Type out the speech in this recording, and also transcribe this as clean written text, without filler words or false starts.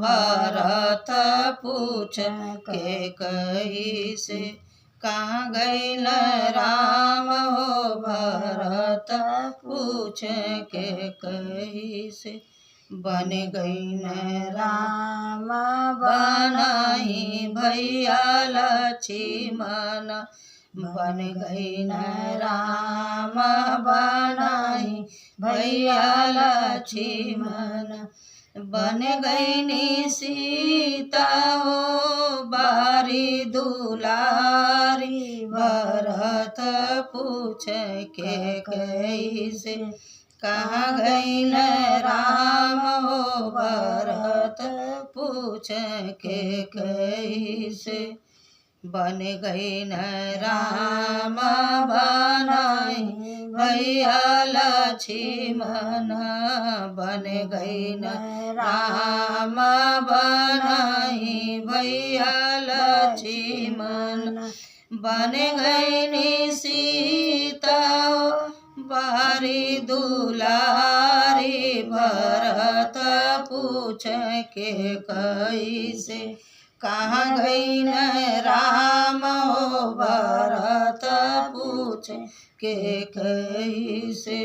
भरत पूछ के कैसे कहाँ गइल राम हो भरत पूछ के कैसे बन गइल राम राम बनाई भैया लक्ष्मण बन गइल राम बनाई भैया लक्ष्मण बन गइनी सीता हो बारी दुलारी भरत पूछ के कैसे कहाँ गइल राम हो भरत पूछ के कैसे बन गइल राम बनाई भैया लक्ष्मण बन गइल राम बनाई भैया लक्ष्मण बन गइनी सीता बारी दुलारी भरत पूछ के कैसे कहाँ गइल राम हो भरत पूछ के कैसे।